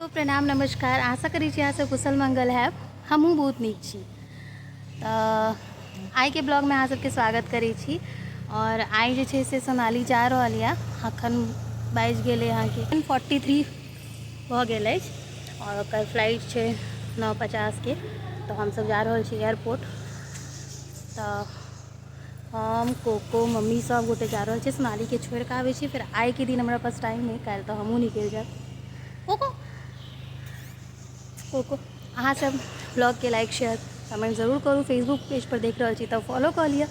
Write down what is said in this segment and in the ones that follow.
तो प्रणाम नमस्कार। आशा करै छी अहाँ सब कुशल मंगल हैब। हमहूँ बहुत नीक छी। तऽ आइके ब्लॉगमे अहाँ सबके स्वागत करै छी। और आइ जे छै से सोनाली जा रहल यऽ, अखन बाजि गेलै अहाँके 43 भऽ गेल अछि और ओकर फ्लाइट छै 9:50के। तऽ हमसब जा रहल छी एयरपोर्ट। तऽ हम कोको मम्मी सब गोटे जा रहल छी, सोनालीके छोड़िकऽ आबै छी। फेर आइके दिन हमरा पास टाइम नहि, काल्हि तऽ हमहूँ निकलि जायब। कोको कोको, अहाँ सब ब्लॉगके लाइक शेयर कमेंट जरूर करू। फेसबुक पेज पर देख रहल छी तऽ फॉलो कऽ लिअ,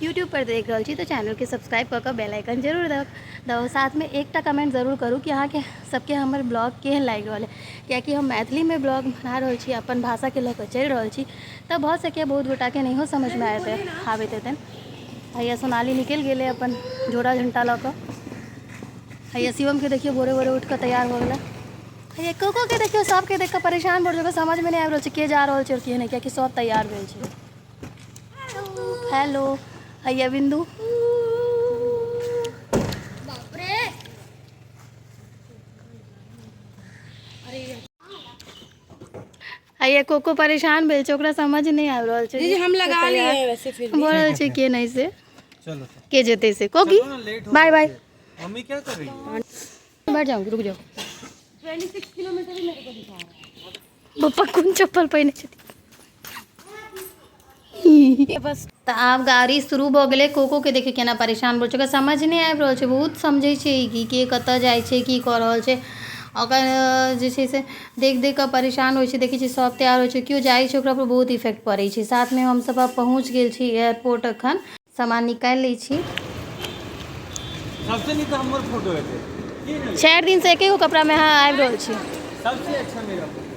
यूट्यूब पर देख रहल छी तऽ चैनलके सब्सक्राइब कऽ कऽ बेल आइकन जरूर दबाउ। साथमे एकटा कमेंट जरूर करू कि अहाँके सबके हमर ब्लॉग केहन लागि रहल है, कियाकि हम मैथिलीमे ब्लॉग बना रहल छी, अपन भाषाके लऽ कऽ चलि रहल छी। तऽ भऽ सकैए बहुत गोटाके नहियो समझमे आबैत हेतनि। हैया सोनाली निकलि गेलै अपन झोरा झण्टा लऽ कऽ। हैया शिवमके देखियौ भोरे भोरे उठि कऽ तैयार भऽ गेलै। हैया कोकोके देखियौ, सबके देख कऽ परेशान भऽ गेल, समझमे नहि आबि रहल छै के जा रहल छै आओर के नहि, कियाकि सब तैयार भेल छै। हेलो हैया बिन्दु, हैया कोको परेशान भेल छै, ओकरा समझ नहि आबि रहल छै। दीदी हम लगा लिए हैं वैसे फिर भी। भऽ रहल छै के नहि से चलो के जेतै से। कोकी ना लेट हो बाय बाय। मम्मी क्या कर रही है? बैठ जाऊंगी, रुक जाओ। 26 किलोमीटर ही मेरे को दिखा रहा है। पप्पा कोन चप्पल पहिने छथिन? बस तऽ आब गाड़ी शुरू भऽ गेलै। कोकोके देखियौ केना परेशान भऽ छै, ओकरा समझ नहि आबि रहल छै। बहुत समझै छै कि के कतऽ जाइ छै, की कऽ रहल छै। ओकर जे छै से देख देख कऽ परेशान होइ छै। देखै छियै सब तैयार होइ छै, केओ जाइ छै ओकरा पर बहुत इफेक्ट पड़ै छै। साथमे हमसब आब पहुँच गेल छी एयरपोर्ट, अखन सामान निकालि लै छी। सबसे नीक हमर फोटो हेतै। 4 दिनसँ एके गो कपड़ामे अहाँ आबि रहल छी। सबसे अच्छा मेरा फोटो।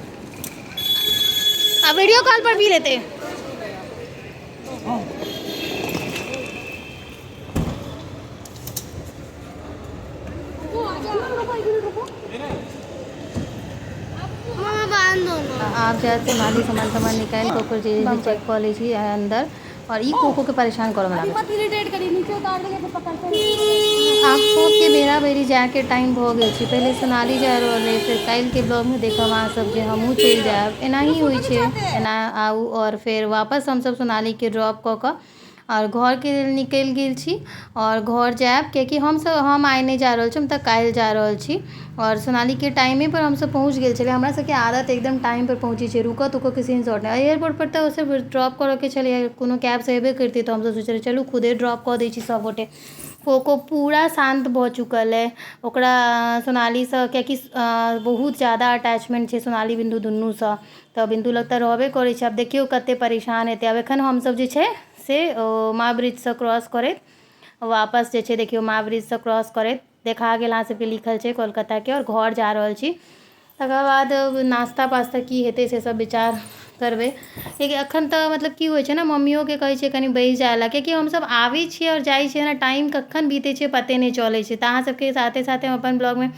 आ वीडियो कॉल पर भी लेते। आब जायत सोनाली सामान सामान निकालि कऽ ओकर जे चेक कऽ लै छी अन्दर। और ई कोको के परेशान करऽ मे लागल। मत इरिटेट करी, नीचे उतार देंगे फिर पकड़ते। आब सबके बेरा बेरी जायके टाइम भऽ गेल छै। पहिले सोनाली जा रहल रहै, फेर काल्हिके ब्लॉगमे देखब अहाँ सब जे हमहूँ चलि जायब। एनाही होइ छै, एना आउ। और फेर वापस हमसब सोनालीके ड्रॉप कऽ कऽ और घरके लेल निकलि गेल छी और घर जायब, कियाकि हमसब हम आइ नहि जा रहल छी, हम तऽ काल्हि जा रहल छी। और सोनालीके टाइमे पर हमसब पहुँच गेल छलियै। हमरा सबके आदत एकदम टाइम पर पहुँचै छै, रुकऽ तुकऽके सीन शॉर्ट नहि। एयरपोर्ट पर तऽ सिर्फ ड्रॉप करऽके छलैए, कोनो कैबसँ एबे करितै, तऽ हमसब सोचलियै चलू खुदे ड्रॉप कऽ दै छी सबगोटे। कोको पूरा शान्त भऽ चुकल अइ। ओकरा सोनालीसँ कियाकि बहुत ज्यादा अटैचमेंट छै सोनाली बिन्दु दुनूसँ, तऽ बिन्दु लग तऽ रहबे करै छै। आब देखियौ कते परेशान हेतै। आब एखन हमसब जे छै से माँ ब्रिजसँ क्रॉस करैत वापस जे छै, देखियौ माँ ब्रिजसँ क्रॉस करैत देखा गेल अहाँ सबके, लिखल छै कोलकाताके, आओर घर जा रहल छी। तकर बाद नास्ता पास्ता की हेतै से सब विचार करबै, कियाकि एखन तऽ मतलब की होइ छै ने, मम्मियोके कहै छियै कनि बैसि जाइ लए, कियाकि हमसब आबै छियै आओर जाइ छियै ने, टाइम कखन बीतै छै पते नहि चलै छै। तऽ अहाँ सबके साथे साथे हम अपन ब्लॉगमे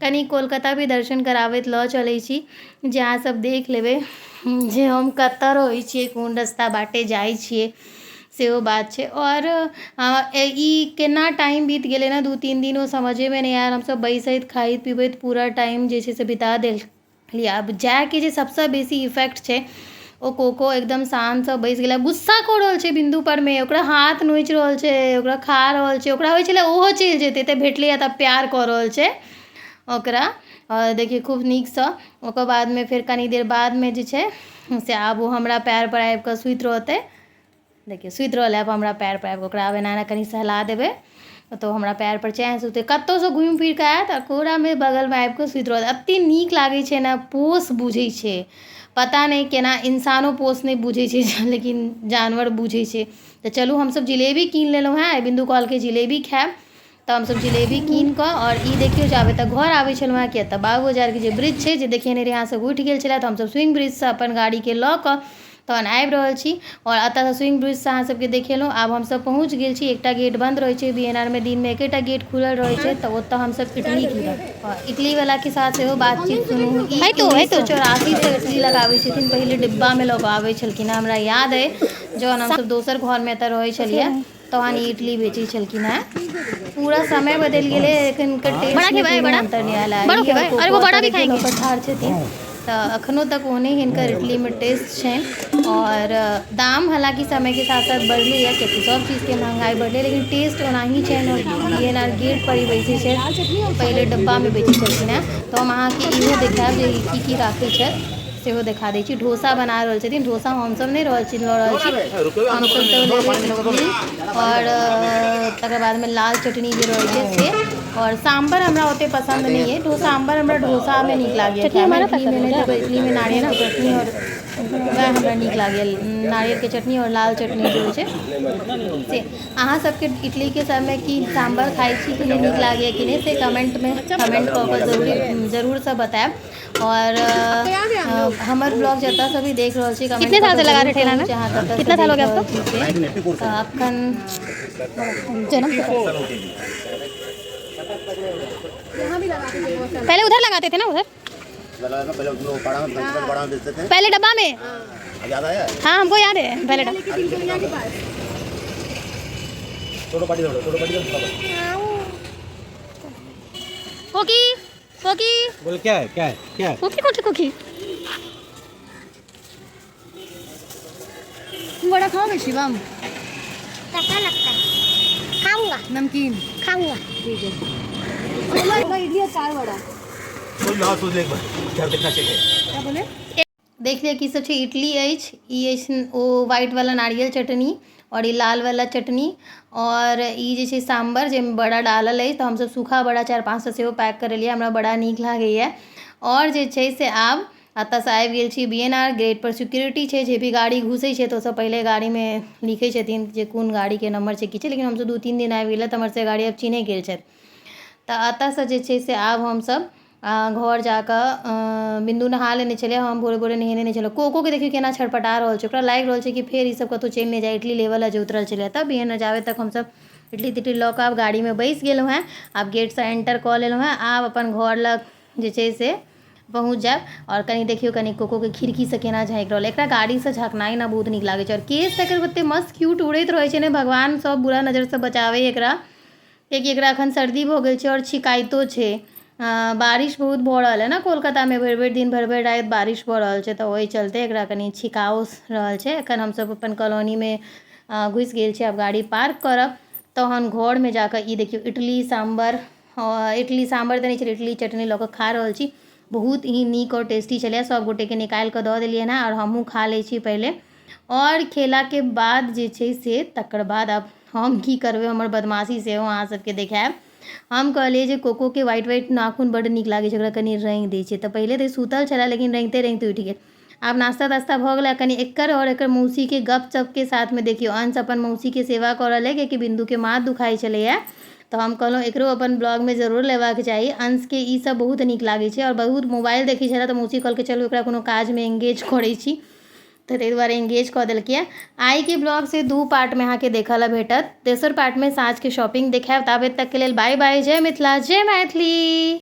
कनि कोलकाता भी दर्शन कराबैत लऽ चलै छी, जे अहाँ सब देख लेबै जे हम कतऽ रहै छियै, कोन रस्ता बाटे जाइ छियै, सेहो बात छै। आओर ई केना टाइम बीत गेलै ने 2-3 दिन, ओ समझेमे नहि आयल। हमसब बैसैत खाइत पीबैत पूरा टाइम जे छै से बिता देलियै। आब जायके जे सबसँ बेसी इफेक्ट छै, ओ कोको एकदम शान्तसँ बैसि गेलै। गुस्सा कऽ रहल छै बिन्दु परमे, ओकरा हाथ नोचि रहल छै, ओकरा खा रहल छै। ओकरा होइ छलै ओहो चलि जेतै, तऽ भेटलैए तऽ प्यार कऽ रहल छै ओकरा। आओर देखियौ खूब नीकसँ। ओकर बादमे फेर कनी देर बादमे जे छै से आब ओ हमरा पएर पर आबि कऽ सुति रहतै। देखियौ सुति रहलै आब हमरा पएर पर आबि कऽ। ओकरा आब एना एना कनि सहला देबै तऽ हमरा पएर पर चैनसँ सुतै। कतहुसँ घुमि फिर कऽ आयत आ कोरामे बगलमे आबि कऽ सुति रहत। एतेक नीक लागै छै ने, पोस बुझै छै। पता नहि केना इंसानो पोस नहि बुझै छै, लेकिन जानवर बुझै छै। तऽ चलू हमसब जिलेबी कीन लेलहुँ हेँ। बिन्दु कहलकै जिलेबी खायब, तऽ हमसब जिलेबी कीन कऽ। आओर ई देखियौ, जाबे तक घर आबै छलहुँ हेँ किया तऽ बाबू बाजारके जे ब्रिज छै जे देखेने रही अहाँ सब, उठि गेल छलै। तऽ हमसब स्विंग ब्रिजसँ अपन गाड़ीके लऽ कऽ तहन आबि रहल छी। आओर एतऽसँ स्विंग ब्रिजसँ अहाँ सबके देखेलहुँ। आब हमसब पहुँच गेल छी। एकटा गेट बन्द रहै छै बी एन आर मे, दिनमे एकेटा गेट खुलल रहै छै। तऽ ओतऽ हमसब इडली कीनब। इडलीवलाके साथ सेहो बातचीत सुनू। ई 1984सँ इडली लगाबै छथिन। पहिले डिब्बामे लऽ कऽ आबै छलखिन हेँ, हमरा याद अइ, जहन हमसब दोसर घरमे एतऽ रहै छलियै। तहन ई इडली बेचै छलखिन हेँ। पूरा समय बदलि गेलै, लेकिन हिनकर टेस्टमे कोनो अन्तर नहि आयल। बड़ो खेबै, अरे वो बड़ा भी खाएंगे। ठाढ़ छथिन तऽ अखनो तक ओहने हिनकर इडलीमे टेस्ट छनि। आओर दाम हालाँकि समयके साथ साथ बढ़लैए, कियाकि सब चीजके महँगाइ बढ़लै, लेकिन टेस्ट ओनाही छनि। आओर बी एन आर गेट पर ही बैसै छथि, पहिले डब्बामे बेचै छलखिन हेँ। तऽ हम अहाँके इहो देखायब जे ई की की राखै छथि, सेहो देखा दै छी। डोसा बना रहल छथिन। डोसा हमसब नहि रहल छी, लऽ रहल छी हमसब तऽ लेबै इडली आओर तकर बादमे लाल चटनी जे रहै छै से, आओर साम्बर हमरा ओते पसन्द नहि अइ। डोसा साम्बर हमरा डोसामे नीक लागैए खायमे, इडलीमे नहि। तऽ इडलीमे नारियलके चटनी आओर वएह हमरा नीक लागैए, नारियलके चटनी आओर लाल चटनी जे होइ छै से। अहाँ सबके इडलीके संगमे की साम्बर खाइ छी कि नहि, नीक लागैए कि नहि, से कमेन्टमे कमेन्ट कऽ कऽ जरूरसँ बतायब। और हमर ब्लॉग जतऽ से भी देख रहल छी, कितने साल से लगा रहे ठेला में? अहाँ कतऽ से कितना साल हो गया देख आपको? रहल छी से। तऽ अखन जन्म से। पहले उधर लगाते थे ना, उधर पहले बड़ा में बड़ा में बेचते थे। पहले डब्बा में। याद आया? हाँ, हमको याद है पहले डब्बा। टोटो पार्टी दो, टोटो पार्टी दो। कोकी कोकी। बोल, क्या है, क्या है, क्या है? कोकी कोकी कोकी। वड़ा खाओगे शिवम? कैसा लगता है? खाऊंगा। नमकीन। खाऊंगा। ठीक है, इडली और चार वड़ा। बोल ना तू, एक बार क्या देखना चाहिए। क्या बोले? देख लिअ की सब छै। इडली अछि, ई अछि ओ वाइट वाला नारियल चटनी और ई लाल वाला चटनी और ई जे छै सांबर, जाहिमे बड़ा डालल अछि। तऽ हमसब सूखा बड़ा 4-5 टा सेहो पैक करेलियै, हमरा बड़ा नीक लागैए। आओर जे छै से आब एतऽसँ आबि गेल छी B N are get per. Security छै, जे भी गाड़ी घुसै छै तऽ ओसब पहिले गाड़ीमे लिखै छथिन जे कोन गाड़ीके नम्बर छै, की छै। लेकिन हमसब 2-3 दिन आबि गेलै तऽ हमर सबके गाड़ी आब चिन्हे गेल छथि। तऽ एतऽसँ जे छै से आब हमसब घर जाकऽ, बिन्दु नहा लेने छलै, हम भोरे भोरे नहेने नहि छलहुँ। कोकोके देखियौ केना छटपटा रहल छै, ओकरा लागि रहल छै कि फेर ईसब कतहु चलि नहि जाय। इडली लेबऽ लए जे उतरल छलै, तब बी एन आर जाबे तक हमसब इडली तिडली लऽ कऽ आब गाड़ीमे बैस गेलहुँ हेँ, आब गेटसँ एंटर कऽ लेलहुँ हेँ, आब अपन घर लग जे छै से पहुँच जायब। आओर कनि देखियौ, कनि कोकोके खिड़कीसँ केना झाँकि रहल। एकरा गाड़ीसँ झाँकनाइ ने बहुत नीक लागै छै। आओर केश तऽ एकर ओतेक मस्त क्यूट उड़ैत रहै छै ने, भगवान सब बुरा नजरसँ बचाबै एकरा, कियाकि एकरा एखन सर्दी भऽ गेल छै आओर छिकाइतो छै। बारिश बहुत भऽ रहल है ने कोलकातामे, भरि भरि दिन भरि भरि राति बारिश भऽ रहल छै, तऽ ओहि चलते एकरा कनि छिकाओ रहल छै। एखन हमसब अपन कॉलोनीमे घुसि गेल छी, आब गाड़ी पार्क करब तहन घरमे जाकऽ ई देखियौ इडली साम्बर, इडली साम्बर तऽ नहि छलै, इडली चटनी लऽ कऽ खा रहल छी। बहुत ही नीक आओर टेस्टी छलै। सब गोटेके निकालि कऽ दऽ देलियनि हँ आओर हमहूँ खा लै छी पहिले। आओर खेलाके बाद जे छै से तकर बाद आब हम की करबै, हमर बदमाशी सेहो अहाँ सबके देखायब। हम कहलियै जे कोकोके वाइट वाइट नाखून बड्ड नीक लागै छै, ओकरा कनि रङ्गि दै छियै। तऽ पहिले तऽ सुतल छलै, लेकिन रङ्गिते रङ्गिते उठि गेल। आब नाश्ता तास्ता भऽ गेलै, कनि एकर आओर एकर मौसीके गप सपके साथमे देखियौ अंश अपन मौसीके सेवा कऽ रहल अइ, कियाकि बिन्दुके माथ दुखाइ छलैए। तऽ हम कहलहुँ एकरो अपन ब्लॉगमे जरूर लेबाक चाही। अंशके ई सब बहुत नीक लागै छै आओर बहुत मोबाइल देखै छलै, तऽ मौसी कहलकै चलू एकरा कोनो काजमे एंगेज करै छी, तऽ ताहि दुआरे एंगेज कऽ देलकै। आइके ब्लॉग से 2 पार्टमे अहाँके देखऽ लए भेटत, तेसर पार्टमे साँझके शॉपिंग देखायब। ताबे तकके लेल बाय बाय, जय मिथिला, जय मैथिली।